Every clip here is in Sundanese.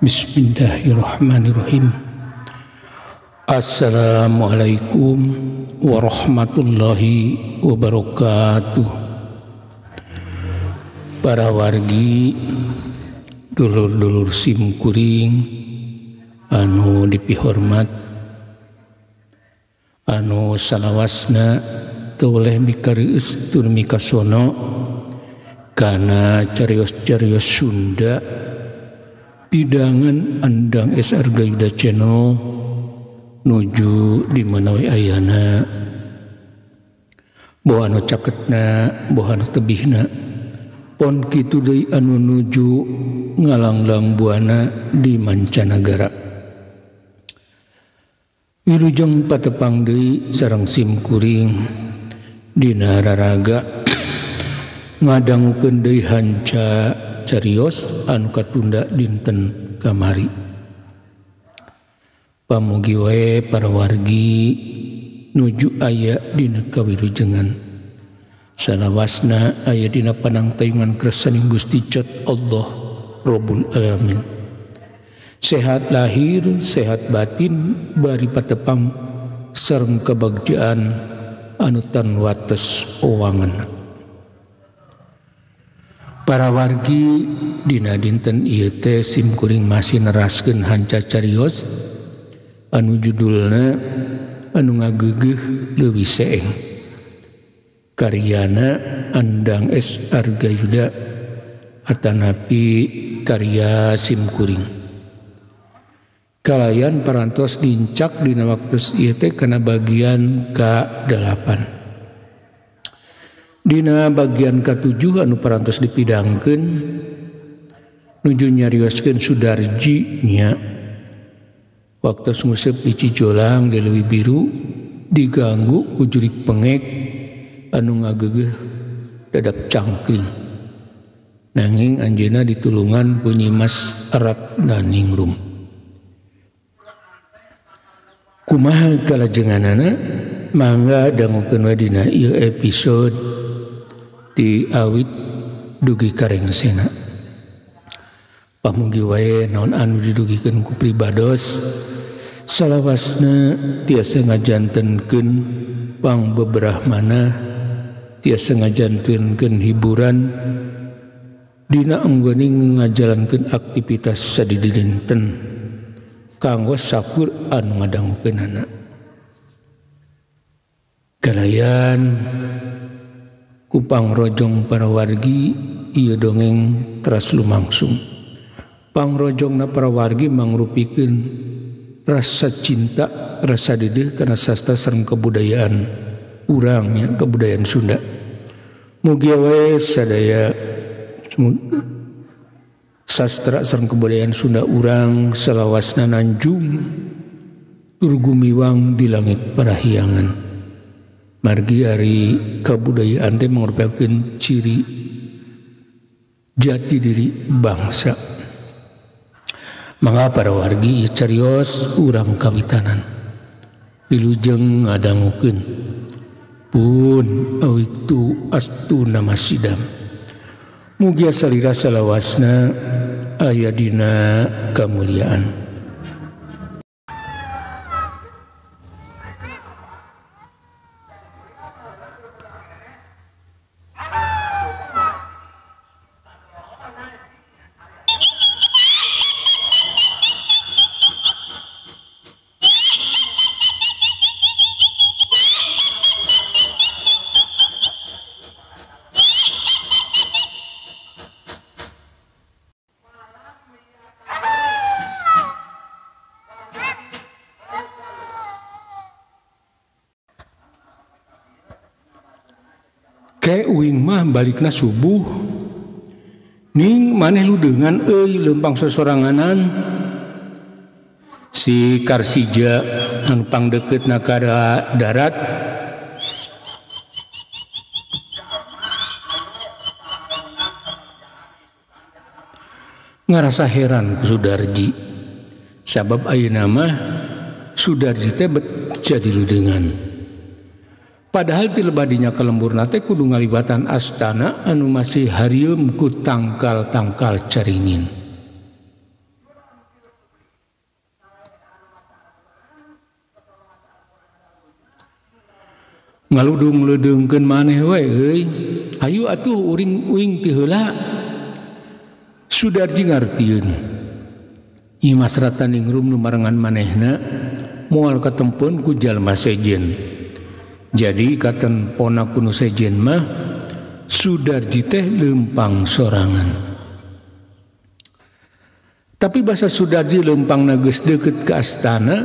Bismillahirrahmanirrahim. Assalamualaikum warahmatullahi wabarakatuh. Para wargi, dulur-dulur simkuring anu dipihormat, anu salawasna teu oleh mikareueus tur mikasono kana carios-carios Sunda pidangan Andang SR Gayuda Channel nuju di mana we ayana, boh anu caketna boh anu tebihna, pon kitu deui anu nuju ngalanglang buana di mancanagara. Wilujeng patepang deui sareng simkuring dina raraga ngadangukeun deui hanca carios anu katunda dinten kamari. Pamugi wae para wargi nuju aya dina kawilujengan, salawasna aya dina panangtayungan kersaning Gusti Cat Allah Rabbul Alamin. Sehat lahir, sehat batin, bari patepang sareng kebagjaan anu tan wates owangan. Para wargi, dina dinten ieu teh simkuring masih neraskeun hanca carios anu judulna anu ngageugeuh leuwih seeng, karyana Andang S. Argayuda atanapi karya simkuring. Kalayan parantos dincak dina waktu ieu teh kana bagian ka-8. Dina bagian ka-7 anu parantos dipidangkeun nuju nyarioskeun Sudarji nya waktu nguseup di Cijolang di Leuwi Biru diganggu ku jurik pengek anu ngageugeuh dadap cangkring, nanging anjeunna ditulungan ku Nyimas Ratnaningrum. Kumaha kalajenganana mangga dangukeun we dina ieu episode ti awit dugi karengsena. Pamugi wae naon anu didugikeun ku pribados salawasna tiasa ngajantenkeun pangbeberahmana, tiasa ngajantenkeun hiburan dina anggeuning ngajalankeun aktivitas sadidinten kanggo sakur anu ngadangukeunana. Kalayan ku pangrojong para wargi ieu dongeng teras lumangsung. Pangrojongna para wargi mangrupikeun rasa cinta, rasa dedeh kana sastra sareng kebudayaan urang nya, kebudayaan Sunda. Mugia wae sadaya sastra sareng kebudayaan Sunda urang salawasna nanjung tur gumiwang di langit parahyangan. Margi ari kabudayaan teh mangrupakeun ciri jati diri bangsa. Mangga para wargi carios urang kawitanan wilujeng ngadangukeun pun awiktu astu nama sidam. Mugia salira salawasna aya dina kamuliaan. Ke uing mah balikna subuh ning maneh ludeungan euy leumpang sosoranganan. Si Karsija anu pangdeukeutna ka darat ngarasa heran ku Sudarji, sabab ayeuna mah Sudarji teh bet jadi ludeungan. Padahal ti lebadinya ka lemburna teh kudu ngaliwatan astana anu masih harieum ku tangkal-tangkal caringin. Ngaludung ledeungkeun maneh we euy. Hayu atuh uring uing ti heula. Sudarji ngartieun. Nyimas Ratnaningrum nu marengan manehna moal katempeun ku jalma sejen. Jadi katempona ku nu sejen mah Sudarji teh leumpang sorangan. Tapi basa Sudarji leumpang geus deukeut ka astana,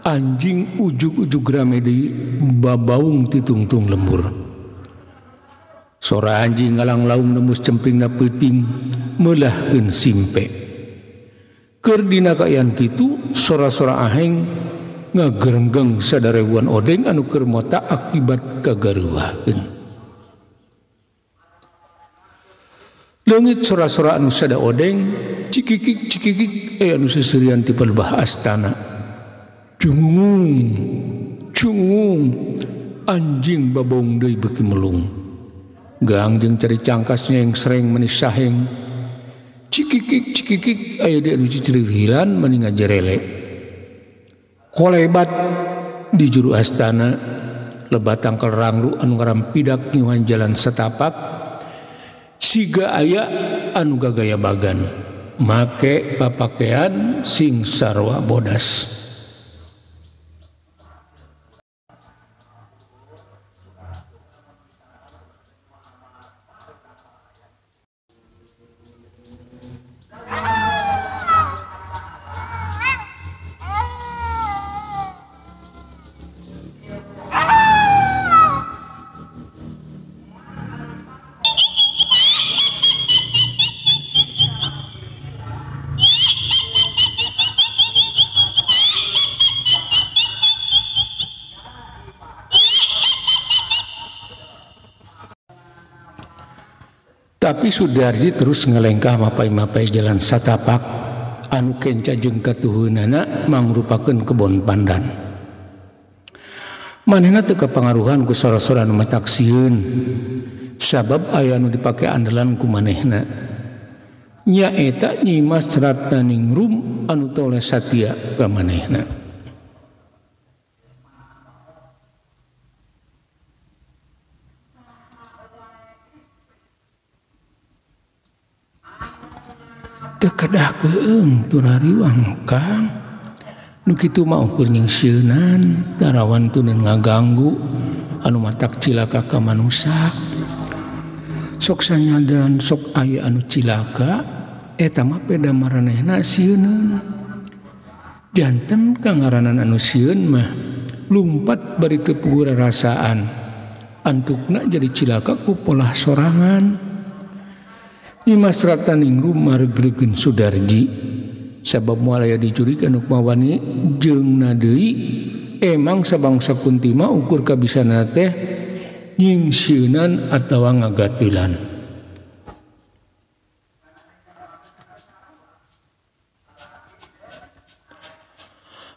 anjing ujug-ujug rame deui babaung titungtung lembur. Sora anjing ngalanglaung nembus cempingna peuting meulahkeun simpe. Keur dina kaayaan kitu sora-sora aheng ngagerenggeng sadarewan odeng anu keur mota akibat kagareuwahkeun. Leungit sora-sora anu sada odeng cikikik cikikik anu seuseurian ti palebah astana. Jungung jungung anjing babaung deui beuki melung. Gang jeung cari cangkas nyeng sereng meni saheng. Cikikik cikikik aya deui anu cicirihilan meni ngajerele. Kolebat di juru astana lebat tangkal rangru anu ngarampidak ngiwan jalan setapak. Siga aya anu gagaya bagan make papakean sing sarwa bodas. Tapi Sudarji terus ngelengkah mapai-mapai jalan satapak anu kenca jeung katuhunana mangrupakeun kebon pandan. Manehna teu kapangaruhan ku sora-sora anu matak sieun, sabab aya anu dipake andalan ku manehna. Nyaeta Nyimas Ratnaningrum anu toleh satia ka manehna. Teu kedah keung turariwang Kang. Nu kitu mah ukur nyingsieunan, darawan tuneun ngaganggu anu matak cilaka ka manusa. Sok sanyadan sok aya anu cilaka eta mah peda maranehna sieuneun. Janten kangaranan anu sieun mah lumpat bari teu puguh rarasaan. Antukna jadi cilaka ku polah sorangan. Nyimas Ratnaningrum maregreugeun Sudarji sabab moal aya dicuriga nu mawani jeung deui emang sabangsa Kunti mah ukur kabisana teh nyingsieunan atawa ngagatilan.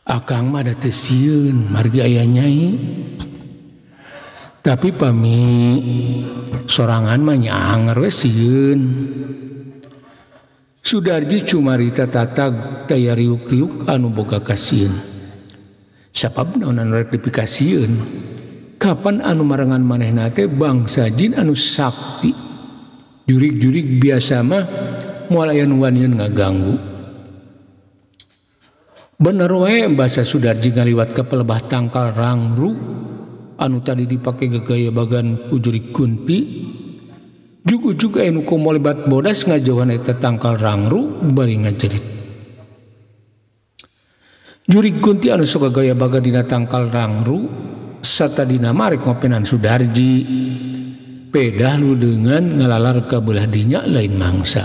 Akang mah da teu sieun margi aya nyai. Tapi pami sorangan mah nya anger we sieun. Sudarji cumarita tatag taya riuk-riuk anu boga kasieun. Sabab naon anu rek dipikasieun? Kapan anu marengan manehna teh bangsa jin anu sakti. Jurig-jurig biasa mah moal aya nu wanian ngaganggu. Bener we basa Sudarji ngaliwat ka pelebah tangkal rangru anu tadi dipake gagaya bagan ku jurig Kunti. Jug-ujug aya nu komolebat bodas ngajauhan eta tangkal rangru bari ngajerit. Jurig Kunti anu sok gagaya bagan dina tangkal rangru satadina marek ngopenan Sudarji. Pedah lu dengan ngalalar ka beulah dinya lain mangsa.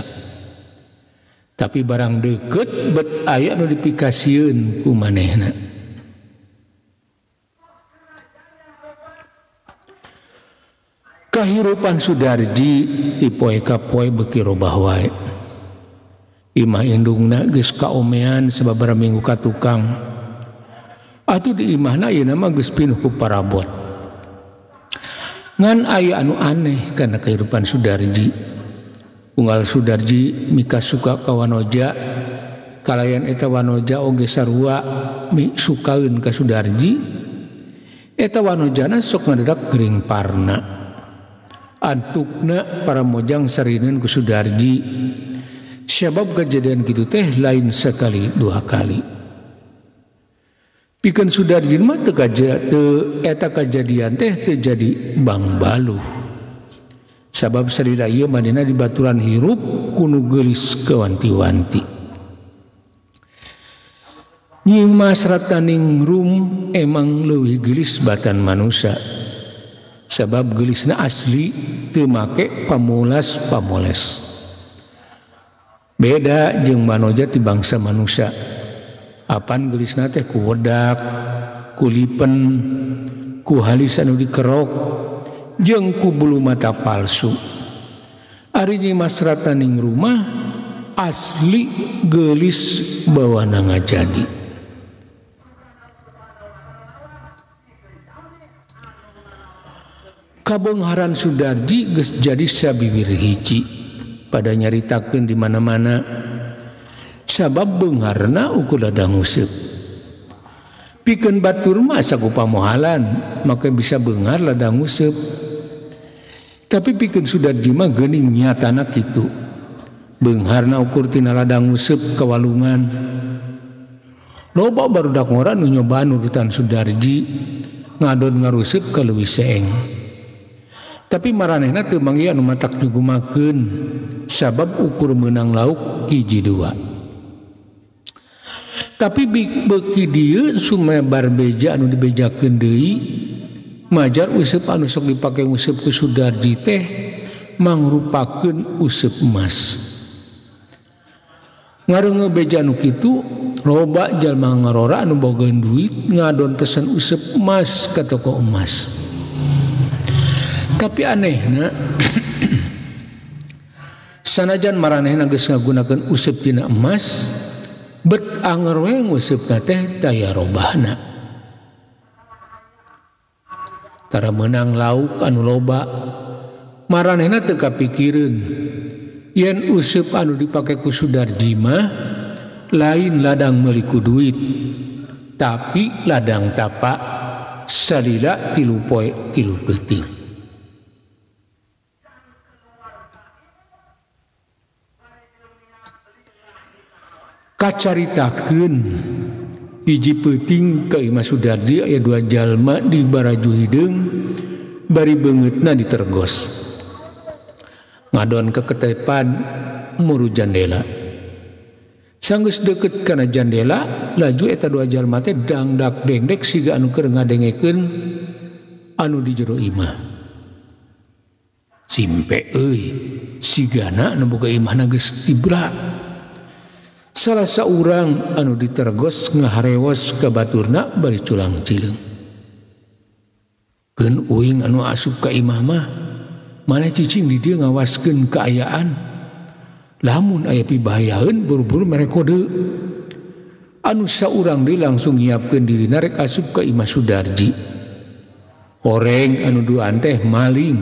Tapi barang deukeut bet aya nu dipikasieun ku manehna. Kahirupan Sudarji ti poe ka poe beuki robah wae. Imah indungna geus kaomean sababaraha minggu ka tukang. Atuh di imahna ayeuna mah geus pinuh ku parabot. Ngan aya anu aneh kana kahirupan Sudarji. Unggal Sudarji mika suka ka wanoja, kalayan eta wanoja oge sarua mi sukaeun ka Sudarji. Eta wanojana sok ngadedak gering parna. Antukna para mojang sarineun ku Sudarji. Sabab kejadian kitu teh lain sekali dua kali. Pikeun Sudarji mah teu eta kajadian teh teu jadi bangbaluh. Sabab salila ieu manehna dibaturan hirup kunu geulis kewanti-wanti. Nyi Mas Ratnaningrum emang leuwih geulis batan manusia. Sabab geulisna asli teu make pamulas-pamoles. Beda jeung manoja ti bangsa manusia. Apan geulisna teh ku wedak, ku lipen, ku halis anu dikerok, jeung ku bulu mata palsu. Ari Nyi Mas Ratnaningrum mah asli geulis bawana ngajadi. Kabeungharan Sudarji geus jadi sabiwir hiji pada nyaritakeun di mana-mana. Sabab beungharna ukur ladang useup. Pikeun batur mah asa ku pamohalan maka bisa beunghar ladang useup. Tapi pikeun Sudarji mah geuning nyatana kitu. Beungharna ukur tina ladang useup ka walungan. Loba barudak ngora nu nyobaan urutan Sudarji ngadon ngarusup ka leuwih seeng. Tapi maranehna teu manggia anu matak nyugumakeun sabab ukur meunang lauk hiji dua. Tapi beuki dieu sumebar beja anu dibejakeun deui majar useup anu sok dipake nguseup ku Sudarji teh mangrupakeun useup emas. Ngareungeun beja anu kitu loba jalma ngarora anu bogaeun duit ngadon pesen useup emas ka toko emas. Tapi anehna sanajan maranehna geus ngagunakeun useup tina emas bet anger we nguseupna teh taya robahna. Tara meunang lauk anu loba maranehna teu kapikireun yen useup anu dipake ku Sudarji mah lain ladang meuli ku duit tapi ladang tapak salila 3 poe 3 peuting. Kacaritakeun hiji peuting ka Imah Sudarji aya dua jalma di baraju hideung bari beungeutna ditergos. Ngadon keketepan muru jandela. Sanggeus deukeut kana jandela laju eta dua jalma teh dangdak dengdek siga anu keur ngadengekeun anu di jero imah. Simpe euy sigana anu boga imahna geus tibra. Salah saurang anu ditergos ngaharewos ka baturna bari culang cileung. Keun uing anu asup ka imah mah maneh cicing di dieu ngawaskeun kaayaan. Lamun aya pibahayaeun buru-buru mere kode. Anu saurang deui langsung nyiapkeun dirina rek asup ka imah Sudarji. Oreng anu duaan teh maling.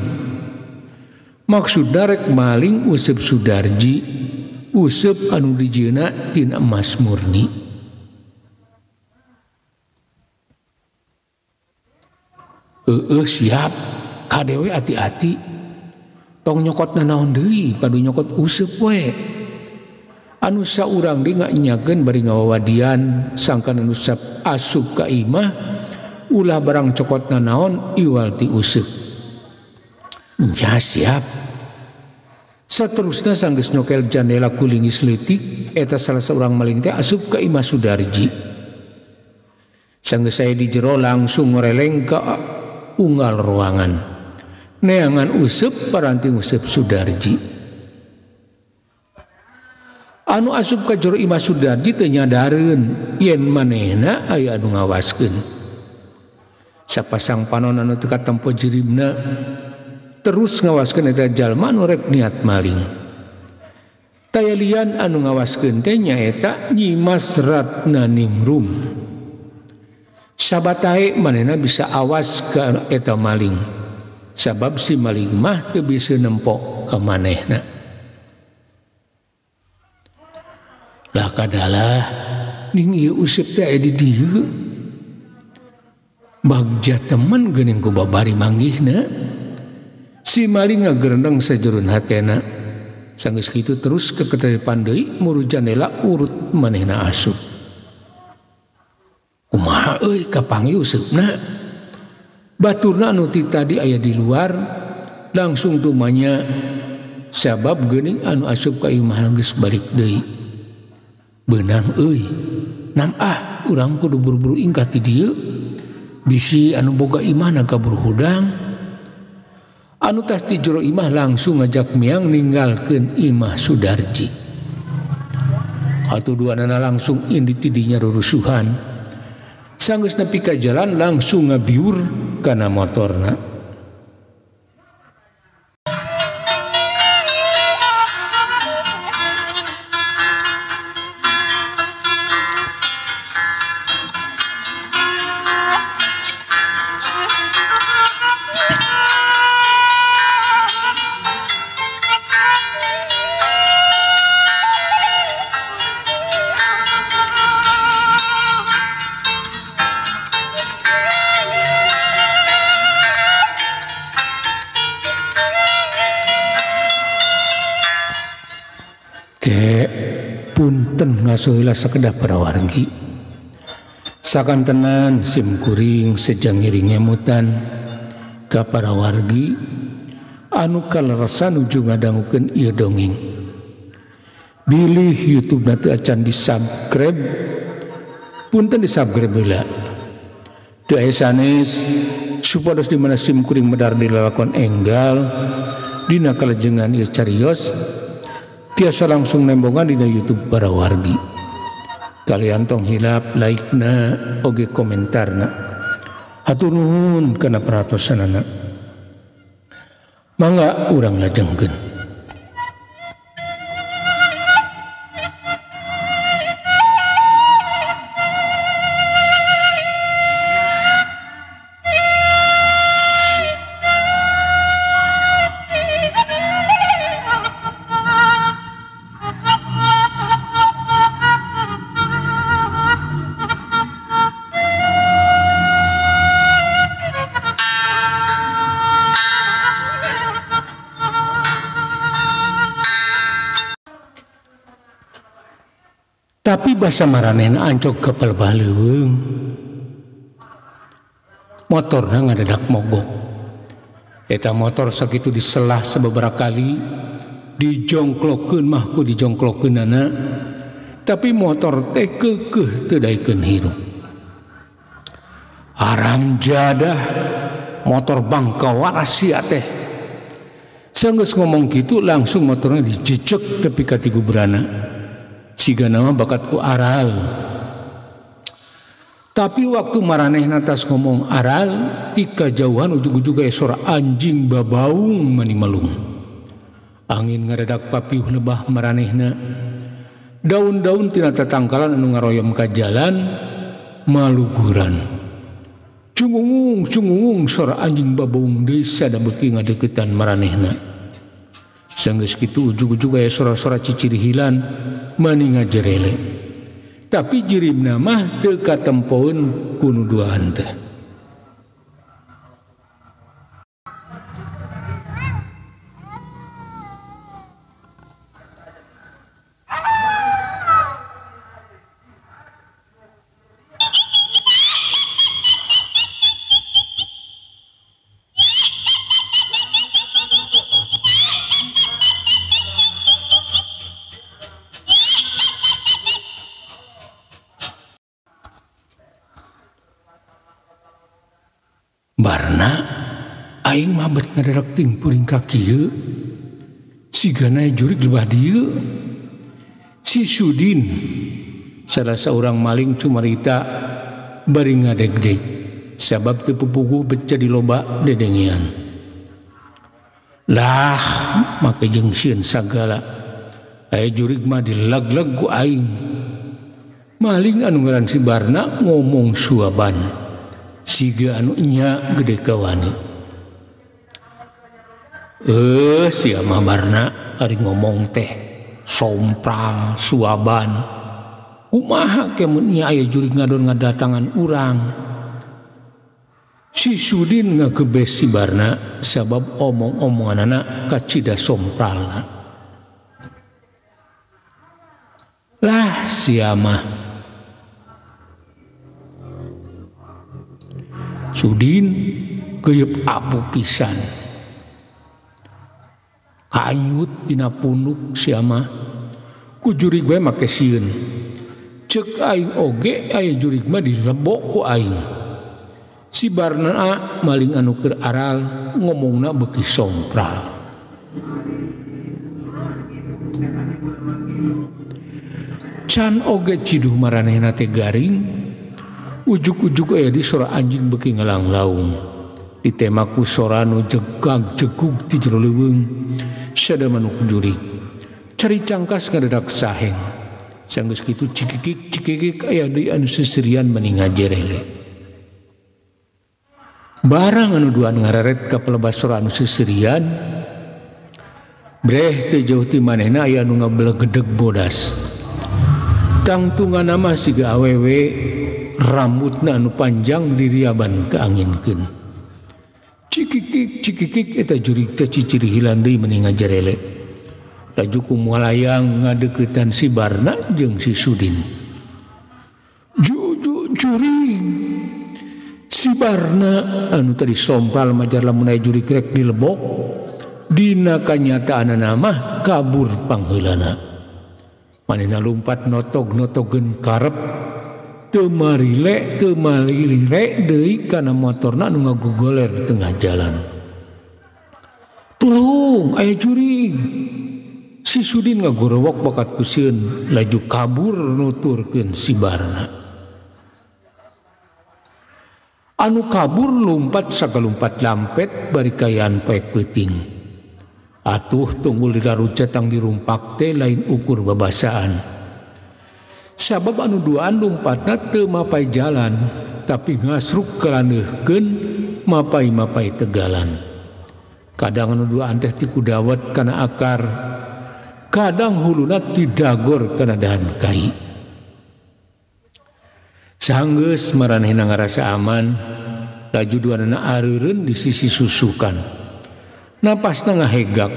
Maksudna rek maling useup Sudarji. Useup anu dijieuna tina emas murni. Heueuh siap kadewe ati-ati. Tong nyokot nanaon deui padu nyokot useup we. Anu saurang deui nganyakeun bari ngawawadian sangkan anu asup ka imah ulah barang cokot nanaon iwal ti useup. Nya siap. Saterusna sanggeus nyokel jandela kulingis leutik eta salah seorang maling teh asup ka imah Sudarji. Sanggeus saya di jero langsung ngoreleng ka unggal ruangan. Neangan useup paranti useup Sudarji. Anu asup ka jero imah Sudarji teu nyadareun yen manehna aya anu ngawaskeun. Sapasang panon anu teu katempo jirimna terus ngawaskeun eta jalma anu rek niat maling. Taya lian anu ngawaskeun teh nyaeta Nyi Mas Ratnaningrum. Sabatahe manehna bisa awas ka eta maling. Sabab si maling mah teu bisa nempok ka manehna. Lah kadalah ning ieu useup teh aya di dieu. Bagja temen geuning ku babari manggihna. Si maling ngagerendeng sajerun hatena. Sanggeus kitu terus keketepan deui muru jandela urut manehna asup. Kumaha euy kapanggih useupna? Baturna anu ti tadi aya di luar langsung tumanya sabab geuning anu asup ka imah geus balik deui. Beunang euy, nam ah urang kudu buru-buru ingkah ti dieu. Bisi anu boga imahna kabur hudang. Anu tas di jero imah langsung ngajak miang ninggalkeun imah Sudarji. Atuh duanana langsung indi ti dinya rurusuhan. Sanggeus nepi ka jalan langsung ngabiur kana motorna. Punten ngasuhila sakedah parawargi. Sakantenan sim kuring sejang ngiring ngemutan ka parawargi anu kaleresan nuju ngadangukeun ieu dongeng. Bilih YouTube na teu acan di-subscribe, punten di-subscribe heula. Teu aya sanes supados di mana sim kuring medar di lalakon enggal dina kalejengan ieu carios tiasa langsung nembongan dina YouTube para wargi. Kalian tong hilap like-na oge komentarna. Hatur nuhun kana perhatosanana. Mangga urang lajengkeun. Tapi basa maranehna ancog ka palebah leuweung. Motorna ngadadak mogok. Eta motor sakitu diselah sababaraha kali, dijongklokeun mah ku dijongklokeunana, tapi motor teh keukeuh teu daekeun hirup. Haram jadah, motor bangka waras sia teh. Sanggeus ngomong kitu langsung motorna dijejek tepi ka ti gubrana. Siga nama bakat ku aral. Tapi waktu maranehna tas ngomong aral, ti kajauhan ujug-ujug aya sora anjing babaung mani melung. Angin ngaredak papiuh lebah maranehna. Daun-daun tina tatangkalan anu ngaroyom ka jalan maluguran. Cungungung cungungung sora anjing babaung deui sada beuki ngadeukeutan maranehna. Sanggeus kitu ujug-ujug aya sora-sora cicirihilan mani ngajerele. Tapi jirimna mah teu katempoeun ku nu duaan teh. Barna aing mah bet ngaderek ting puring ka kieu sigana jurig lebah dieu. Si Sudin salah saurang maling cumarita bari ngadegdeg sabab teu pupuguh bet jadi loba dedengean. Lah make jeung sieun sagala aya jurig mah dileg-leg ku aing. Maling anu ngaran si Barna ngomong suaban siga anu nya gede kawani. Sia mah Barna ari ngomong teh sompral suaban. Kumaha ke mun nya aya jurig ngadon ngadatangan urang. Si Sudin ngagebes si Barna sabab omong-omonganana kacida sompralna. Lah siamah. Sudin geuyeub abu pisan. Kanyut dina punuk siamah. Ku jurig we make sieun. Ceuk aing oge aya jurig mah dilebok ku aing. Si Barna maling anu keur aral ngomongna beuki sompral. Can oge ciduh maranehna teh garing, ujug-ujug aya di sora anjing beuki ngalanglaung. Ditema ku sora nu jegag jegug ti jero leuweung, sada manuk jurig. Cari cangkas ngadedak saheng. Sanggeus kitu cikikik cikikik aya deui anu seserian meni ngajerele. Barang anu duaan ngareret ka pelebas sora anu seserian, breh teu jauh ti manehna aya anu ngabelegedeg bodas. Tangtunganna mah siga awewe, rambutna anu panjang diriaban kaanginkeun. Cikikik cikikik eta jurig teh ciciri hilang deui meni ngajerele. Laju ku mualayang ngadeuketan si Barna jeung si Sudin. Juju jurig. Si Barna anu tadi sompral majar lamun aya jurig rek dilebok, dina kanyataanana mah kabur pangheulana. Manehna lumpat notog-notogeun karep, teu marile teu malilire deui kana motorna anu ngagogoler di tengah jalan. Tulung aya jurig. Si Sudin ngagorowok bakat ku sieun laju kabur nuturkeun si Barna. Anu kabur lumpat sagalumpat lampet bari kayaan poek peuting. Atuh tunggul dilarujat tang dirumpak teh lain ukur babasaan. Sabab anu duaan lumpatna teu mapai jalan, tapi ngasruk kalaneuhkeun mapai-mapai tegalan. Kadang anu duaan teh ti kudawet kana akar, kadang huluna ti dagor kana dahan kai. Sanggeus maranehna ngarasa aman, laju duanana areureun di sisi susukan. Napasna ngahegak,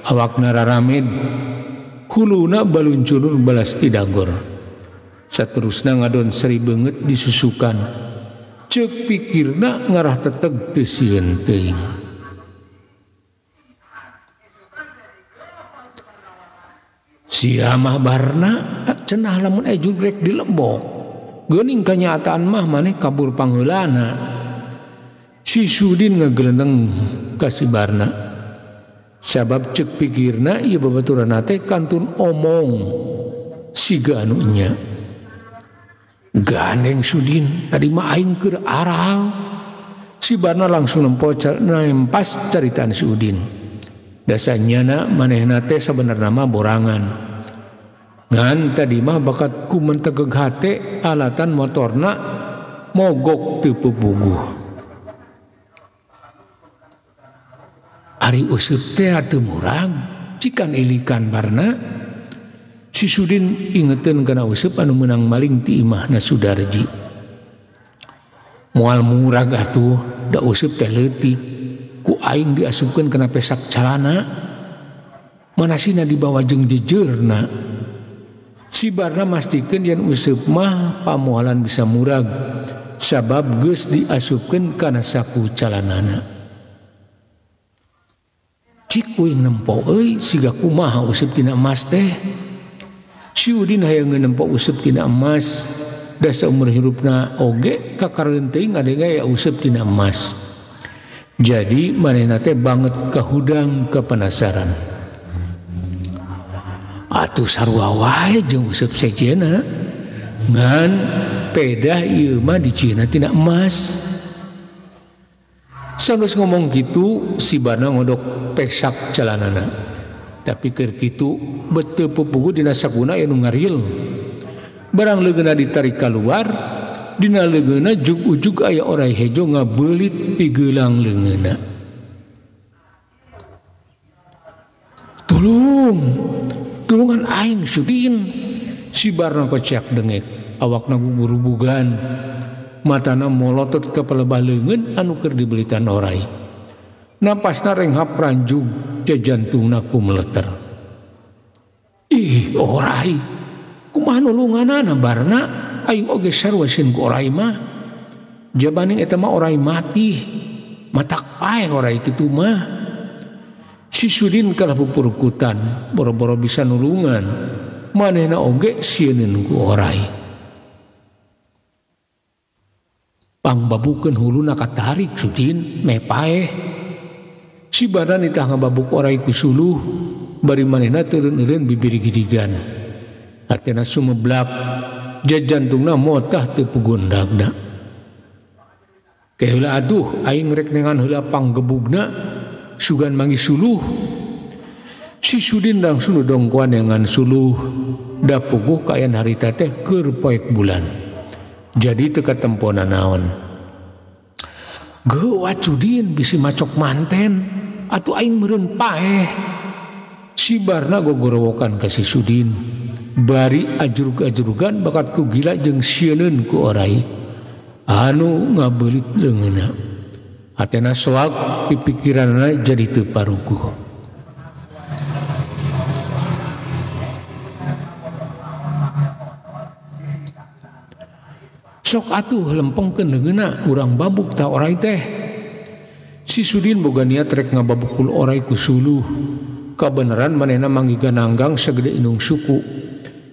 awakna raramed, huluna baluncurur balas ti dagor. Saterusna ngadon seri beungeut di susukan. Ceuk pikirna ngarah teteg teu sieun teuing. Sia mah Barna cenah lamun aya jugrek dilebok. Geuning kanyataan mah maneh kabur pangheulana. Si Sudin ngagelendeng ka si Barna. Sabab ceuk pikirna ieu babaturanna teh kantun omong siga anu nya. Gandeng Sudin tadi mah aing keur aral. Si Barna langsung nempas caritaan si Udin. Dasanyana manehna teh sabenerna mah borangan. Ngan tadi mah bakat ku mentegeg hate alatan motorna mogok teu pupuguh. Ari useup teh teu murag, cikan ilikan Barna. Si Sudin ingeteun kana useup anu meunang maling ti imahna Sudarji. Moal murag atuh, da useup teh leutik, ku aing diasupkeun kana pesak calana. Manasina dibawa jeung jejeurna. Si Barna mastikeun yen useup mah pamoalan bisa murag sabab geus diasupkeun kana saku calanana. Cik kuing nempo euy siga kumaha useup tina emas teh. Si Udin hayang nempo useup tina emas, da saumur hirupna oge kakareun teuing ngadenge aya useup tina emas. Jadi manehna teh banget kahudang kepenasaran. Atuh sarua wae jeung useup sejenna, ngan pedah ieu mah dicieuna tina emas. Sanggeus ngomong kitu si Barna ngodok pesak calanana. Tapi keur kitu beteu pupugu dina sakuna anu ngaril. Barang leungeunna ditarik kaluar, dina leungeunna jug-ujug aya orai hejo ngabeulit pigeulang leungeunna. Tulung, tulungan aing Sudin. Si Barna kocak dengek, awakna gugurubugan. Matana molotot ka palebah leungeun anu keur dibelitan orai. Napasna renghap ranjug jajantungna kumeleter. Ih orai, kumaha nulunganana Barna, aing oge sarua sieun ku orai mah. Jabaning eta mah orai mati, matak paeh orai kitu mah. Si Sudin kalah pupurkutan, boro-boro bisa nulungan, manehna oge sieuneun ku orai. Pangbabukeun huluna katarik Sudin, meh paeh. Si Barna nitah ngababuk orai ku suluh, bari manehna teureun-eureun bibir gidigan. Hatena sumeblak, jajantungna motah teu pugondagna. Keheula aduh aing rek nengan heula panggebugna sugan mangi suluh. Si Sudin langsung dongkoan dengan suluh, da puguh kaayaan harita teh keur poek bulan. Jadi teu katempona naon. Geuwat Sudin bisi macok manten atuh aing meureun paeh. Si Barna gogorowokan ka si Sudin, bari ajrug-ajrugan bakat ku gila jeung sieuneun ku orai anu ngabeulit leungeunna. Hatena soak pipikiranna jadi teu paruguh. Sok atuh lempengkeun leungeunna urang babuk ta orai teh. Si Sudin boga niat rek ngababukul orai ku suluh. Kabeneran manehna manggiga nanggang sagede indung suku.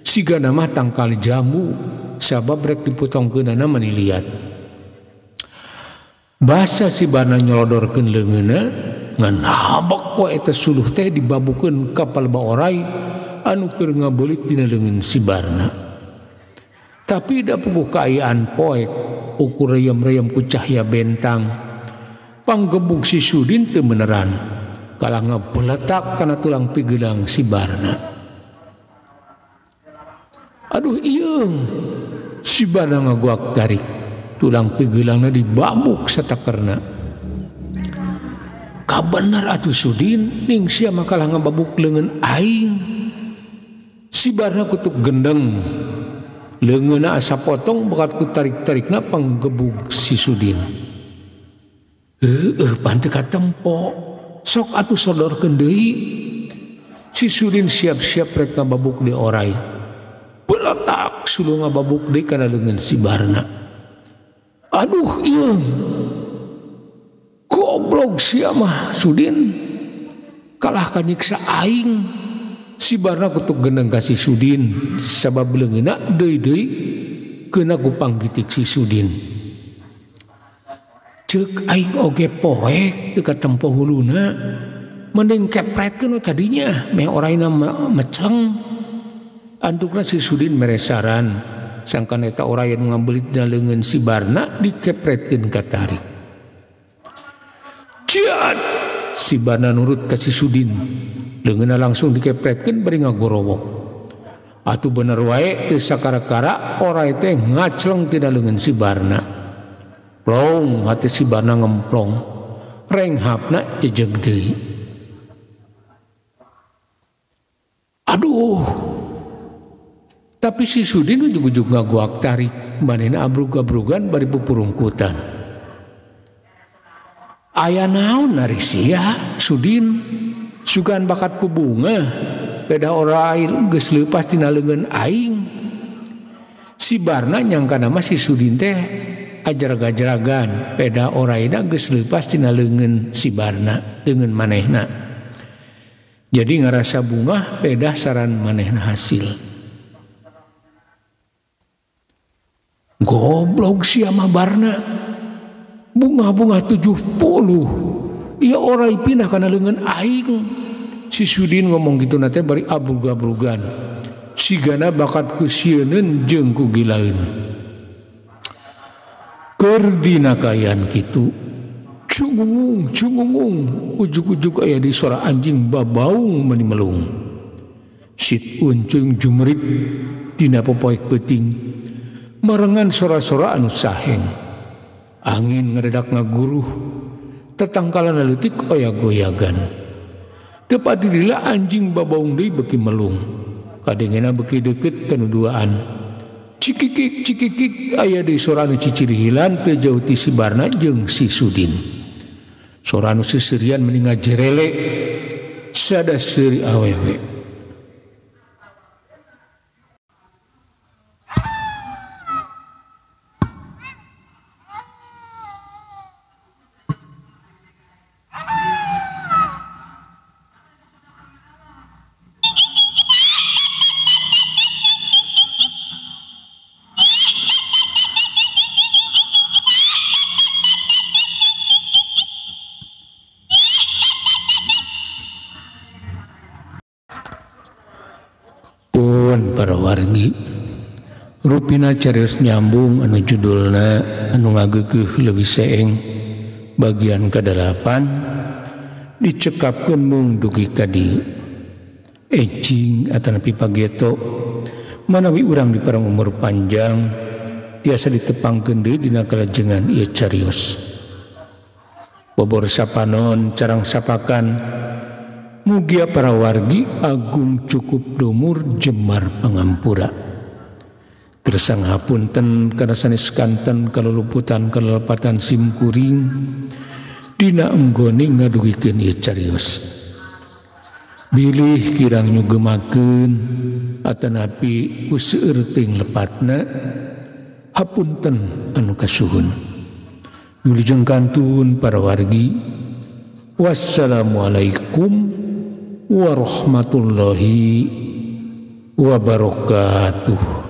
Sigana mah tangkal jambu sabab rek dipotongkeunana mani liat. Basa si Barna nyolodorkeun leungeunna ngan habek we eta suluh teh dibabukeun ka palebah orai anu keur ngabeulit dina leungeun si Barna. Tapi da puguh kaayaan poek ukur reyem-reyem ku cahya bentang. Panggebug si Sudin teu beneran kalah ngabeletak kana tulang pigelang si Barna. Aduh ieung, si Barna ngaguak tarik tulang pigelangna dibabuk satakerna. Kabener atuh Sudin, ning sia mah kalah ngababuk leungeun aing. Si Barna kutuk gendeng, leungeunna asa potong bakat ku tarik-tarikna panggebug si Sudin. Heueuh pan teu katempo, sok atuh sodorkeun deui. Si Sudin siap-siap rek ngababuk di orai. Beletak suluh ngababuk deui kana leungeun si Barna. Aduh ieung, goblok sia mah Sudin, kalah kanyiksa aing. Si Barna kutuk geneng ka si Sudin sabab leungeunna deui-deui keuna ku panggitik si Sudin. Ceuk aing oge poek teu katempo huluna, mending kepretkeun we kadinya meh oraina mecleng. Antukna si Sudin mere saran, sangkan eta orai anu ngabelit dina leungeun si Barna dikepretkeun ka tarik. Ciat! Si Barna nurut ka si Sudin. Leungeunna langsung dikepretkeun bari ngagorowok. Atuh bener wae teu sakara-kara orai teh ngacleng tina leungeun si Barna. Plong hati si Barna ngemplong. Renghapna jejeg deui. Aduh. Tapi si Sudin ujug-ujug ngaguak tarik, manehna abrug-abrugan bari pupurungkutan. Aya naon ari sia Sudin? Sugan bakat ku bunga, peda orai geus leupas tina leungeun aing. Si Barna nyangkana mah si Sudin teh ajarag-ajaragan, peda oraina geus leupas tina leungeun si Barna, leungeun manehna. Jadi ngarasa bunga peda saran manehna hasil. Goblok sia mah Barna. Bunga-bunga 70. Ieu orai pindah kana leungeun aing. Si Sudin ngomong gitu na teh bari abrug-abrugan. Sigana bakat ku sieuneun jeung ku gilaeun. Keur dina kaayaan kitu, cungungung cungungung ujug-ujug aya di suara anjing babaung meni melung. Sit uncung jumerit dina popoek peuting. Marengan sora-sora anu saheng. Angin ngadedak ngaguruh, tetangkalan leutik oya-goyagan. Tepat didila anjing babaung deui beuki melung. Kadengena beuki deukeut kana duaan. Cikikik cikikik aya deui sora nu cicirihilan teu jauh ti si Barna jeung si Sudin. Sora nu seuseurian meni ngajerele sada seuri awewe. Para wargi rupina carios nyambung anu judulna anu ngagegeuh leuwih seeng bagian kadalapan dicekapkeun mung dugi ka dieu. Ecing atanapi pageto manawi urang di parang umur panjang tiasa ditepangkeun deui dina kalajengan ieu carios. Bobor sapanon carang sapakan mugia para wargi agung cukup dumur jemar pangampura. Gersang hapunten kana sanes kanten kaluluputan kalelepatan simkuring dina enggone ngadugikeun ieu carios. Bilih kirang nyugemakeun atanapi ku seueur teuing lepatna hapunten anu kasuhun. Wilujeng kantun para wargi. Wassalamualaikum warahmatullahi wabarakatuh.